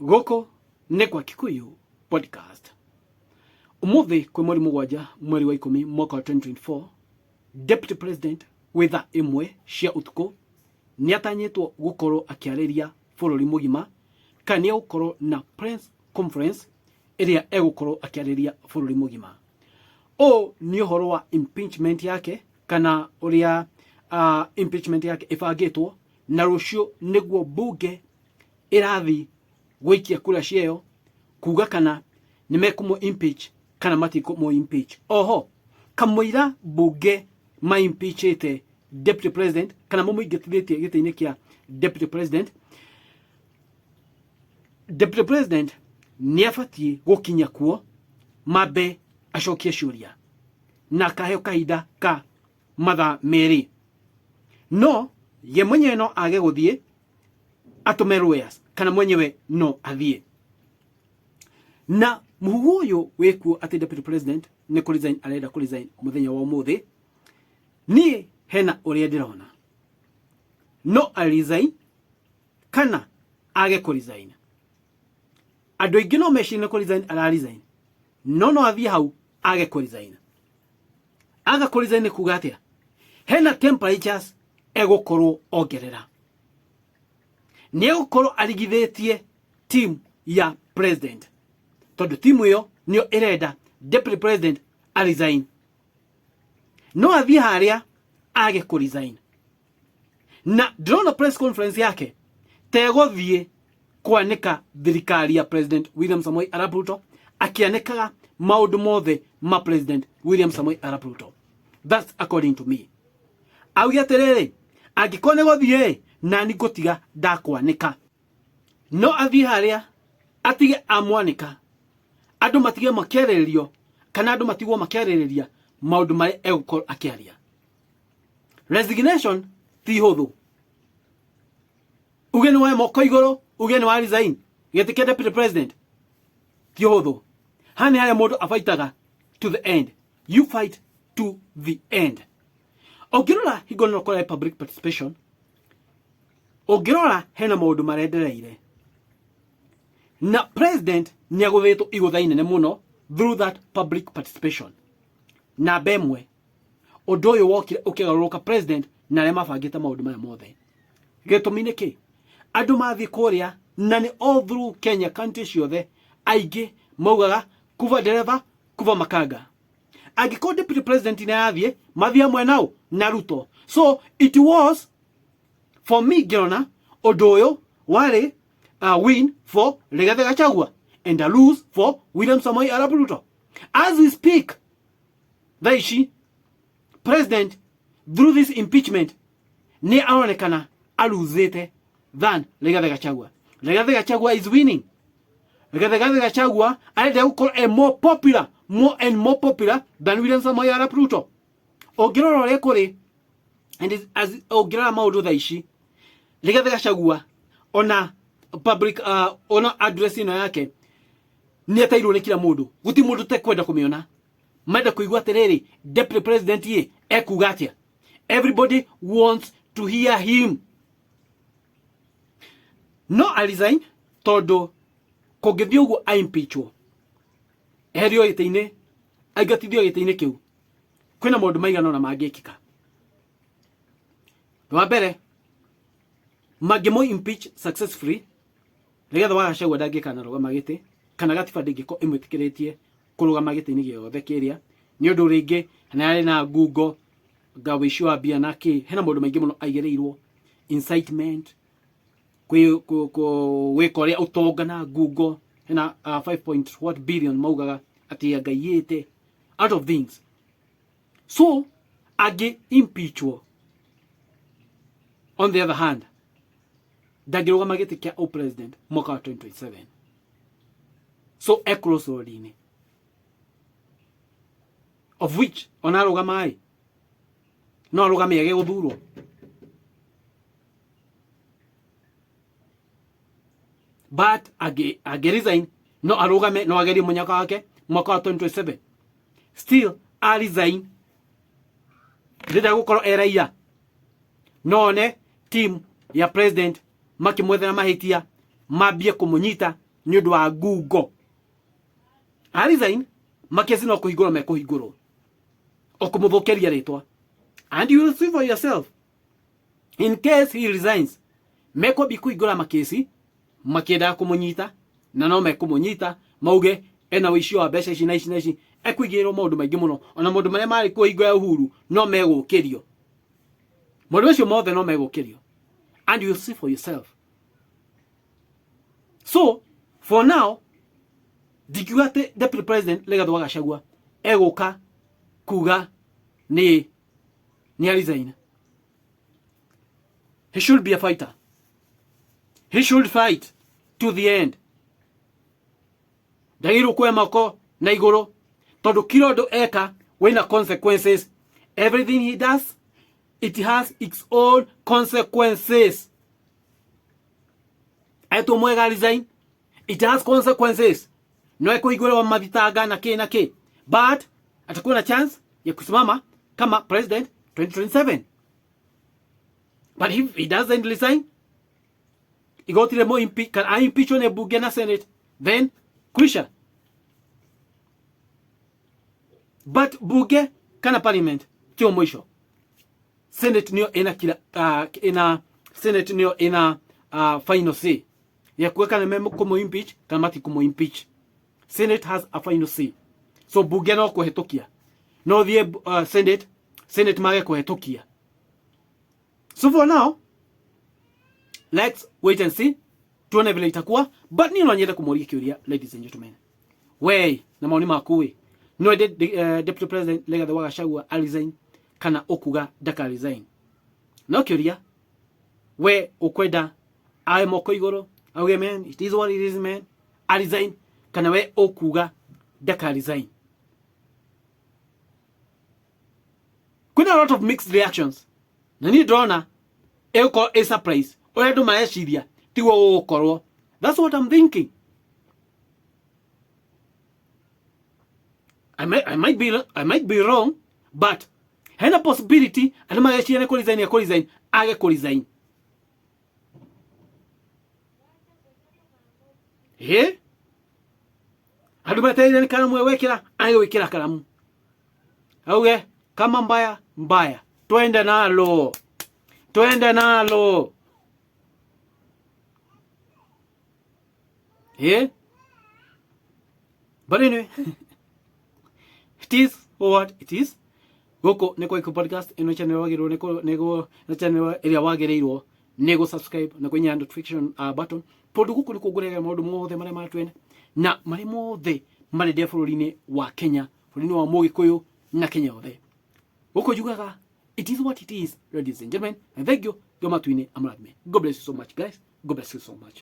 Gũkũ nĩ kwa Kikuyu Podcast. Ũmũthĩ kwĩ mweri 7 mweri wa 10 mwaka wa 2024, Deputy President wĩ thaa 1 cia ũtukũ nĩ atanyĩtwo gũkorwo akĩarĩria bũrũri mũgima kana nĩ egũkorwo na press conference ĩrĩa egũkorwo akĩarĩria bũrũri mũgima. Ũũ nĩ ũhoro wa impeachment yake kana ũrĩa impeachment yake ĩbangĩtwo, na rũciũ nĩguo mbunge ĩrathiĩ gũikia kura ciayo kuga kana nĩ mekũmũ impeach kana matikũmũ impeach. Oho kamũira mbunge ma impeachĩte deputy president kana mamũingatithĩtie gĩtĩ-inĩ kĩa deputy president, deputy president nĩ abatiĩ gũkinya kuo mambe acokie ciũria na akaheo kahinda ka mathaa 2, no ye mwenyewe no age gũthiĩ atũme lawyers kana mwenyewe no athiĩ. Na mũhuhu ũyũ wĩkuo atĩ deputy president nĩ kũ resign arenda kũ resign mũthenya wa ũmũthĩ, niĩ hena ũrĩa ndĩrona no a resign kana age kũ resign. Andũ aingĩ no mecirie nĩ kũ resign ara resign, no no athiĩ hau age kũ resign. Aga kũ resign nĩ kuga atĩa? Hena temperatures egũkorwo ongerera, nĩ egũkorwo arigithĩtie team ya president, tondũ timu ĩyo nĩyo ĩrenda deputy president a resign. No athiĩ harĩa age kũ resign, na ndĩrona press conference yake tegũthiĩ kwanĩka thirikari ya President William Samoei Arap Ruto, akĩanĩkaga maũndũ mothe ma President William Samoei Arap Ruto. That's according to me. Auge atĩrĩrĩ, angĩkorwo nĩ gũthiĩ nani ngũtiga ndakwanĩka. No athiĩ harĩa atige amwanĩka, andũ matige makĩarĩrĩrio kana andũ matigwo makĩarĩrĩria maũndũ marĩa egũkorwo akĩaria. Resignation ti hũthũ, uge nĩ woe moko igũrũ, uge nĩ wa resign gĩtĩ kĩa deputy president ti hũthũ. Haha nĩ harĩa mũndũ abaitaga to the end, you fight to the end. Ũngĩrora hingo nĩ ũkora public participation, ũngĩrora hena maũndũ marendereire na president nĩ agũthĩtwo igũtha inene mũno through that public participation. Namba 1, ũndũ ũyũ wokire ũkĩgarũrũka president na arĩa mabangĩte maũndũ maya mothe. Gĩtũmi nĩ kĩ? Andũ mathiĩ kũrĩa na nĩ all through Kenya county ciothe, aingĩ maugaga kuva dereva kuva makanga. Angĩkorwo deputy president nĩ arathiĩ, mathiĩ hamwe nao na Ruto. So it was for me, ngĩrona ũndũ ũyũ warĩ a win for Rigathi Gachagua and a lose for William Samoei Arap Ruto. As we speak thaa ici, president through this impeachment nĩ aronekana aruzĩte than Rigathi Gachagua. Rigathi Gachagua is winning. Rigathi Gachagua arenda gũkorwo e more popular, more and more popular than William Samoei Arap Ruto. Ũngĩrora ũrĩa kũrĩ and as ũngĩrora maũndũ thaa ici, Rigathi Gachagua ona public ona address ĩno yake nĩ eteirwo nĩ kila mũndũ, gũtirĩ mũndũ tekwenda kũmĩona, menda kũigua atĩrĩrĩ, deputy president ĩ ekuga atĩa. Everybody wants to hear him. No a resign, tondũ kũngĩthiĩ ũguo a impeachwo, eherio gĩtĩ-inĩ, aingatithio gĩtĩ-inĩ kĩu, kwĩna maũndũ maigana ũna mangĩkĩka. Wa mbere, mangĩmũ impeach successfully, Rigathi wa Gachagua ndangĩkana rũgama gĩtĩ, kana gatiba ndĩngĩkorwo ĩmwĩtĩkĩrĩtie kũrũgama gĩtĩ-inĩ gĩothe kĩrĩa, nĩ ũndũ rĩngĩ nĩ arĩ na ngungo nga wĩici wa mbia na kĩ, hena maũndũ maingĩ mũno aigĩrĩirwo, incitement, gwĩka ũrĩa ũtonga na ngungo, hena 5 point what billion maugaga atĩ angaiyĩte out of things. So angĩ impeachwo, on the other hand, ndangĩrũgama gĩtĩ kĩa president mwaka wa 2027, so e crossroad-inĩ, of which ona arũgama ĩ no arũgame age gũthurwo. But angĩ resign no arũgame, no agerie mũnyaka wake mwaka wa 2027. Still a resign ndĩrenda gũkorwo e raia, no one team ya president makĩmwethera mahĩtia, mambie kũmũnyita. Nĩ ũndũ wa ngungo. A resign, makesi no kũhingũrwo mekũhingũrwo o kũmũthũkĩria rĩtwa, and you will see for yourself. In case he resigns, mekwambia kũhingũra makesi makĩendaga kũmũnyita, na no mekũmũnyita mauge ena ũici wa mbeca ici na ici na ici. Ekũigĩrĩrwo maũndũ maingĩ mũno, ona maũndũ marĩa marĩ kuo hingo ya Uhuru no megũkĩrio. Maũndũ macio mothe no megũkĩrio, and you will see for yourself. So for now, ndingiuga atĩ Deputy President Rigathi wa Gachagua egũka kuga nĩ resign. He should be a fighter. He should fight to the end. Ndagĩrĩirwo kuoya moko na igũrũ, tondũ kila ũndũ eka wĩna consequences. Everything he does, it has its own consequences. Etwo mwega resign, it has consequences. No ekũhingũrĩrwo mathitanga na kĩ na kĩ, but atakuwa na chance ya kusimama kama president 2027. But if he doesn't resign, igoti rĩmũ kana impeachwo nĩ bunge na Senate, then kwisha. But bunge kana parliament tio mũico. Senate nĩyo ĩna kila ĩna Senate nĩyo ĩna final say ya kuga kana me kũmũ impeach kana mati kũmũ impeach. Senate has a final say. So bunge no kũhetũkia, no thiĩ Senate mage kũhetũkia. So for now, let's wait and see, tuone vile itakuwa. But niĩ no nyende kũmũria kĩũria, ladies and gentlemen. We na maoni maku ĩ, no ende Deputy President Rigathi wa Gachagua a resign kana ũkuga ndaka resign? No kĩũria, we ũkwenda ae moko igũrũ auge, "Man, it is what it is, man," a resign, kana we ũkuga ndaka resign? Kwĩna a lot of mixed reactions, na niĩ ndĩrona ĩgũkorwo ĩ surprise. Ũrĩa andũ mareciria tiguo gũgũkorwo. That's what I'm thinking. I might be wrong, but hena possibility andũ mareciria nĩ kũresign, ekũresign, age kũresign. Ĩ andũ metereire nĩ karamu egwĩkĩra, age gwĩkĩra karamu, auge kama mbaya mbaya, twende nalo, twende nalo. Yeah, but anyway, it is what it is. Gũkũ nĩ kwa podcast ĩno, channel wagĩrĩirwo nĩ nĩ channel ĩrĩa wagĩrĩirwo nĩ gũ subscribe na kũnyita notification button, tondũ gũkũ nĩ kũngũrega maũndũ mothe marĩa maratwene na marĩa mothe marendea bũrũri-inĩ wa Kenya, bũrũri-inĩ wa Mũgĩkũyũ na Kenya yothe. Gũkũ njugaga it is what it is, ladies and gentlemen, and thank you. Ngai matu-inĩ amũrathime. God bless you so much, guys. God bless you so much.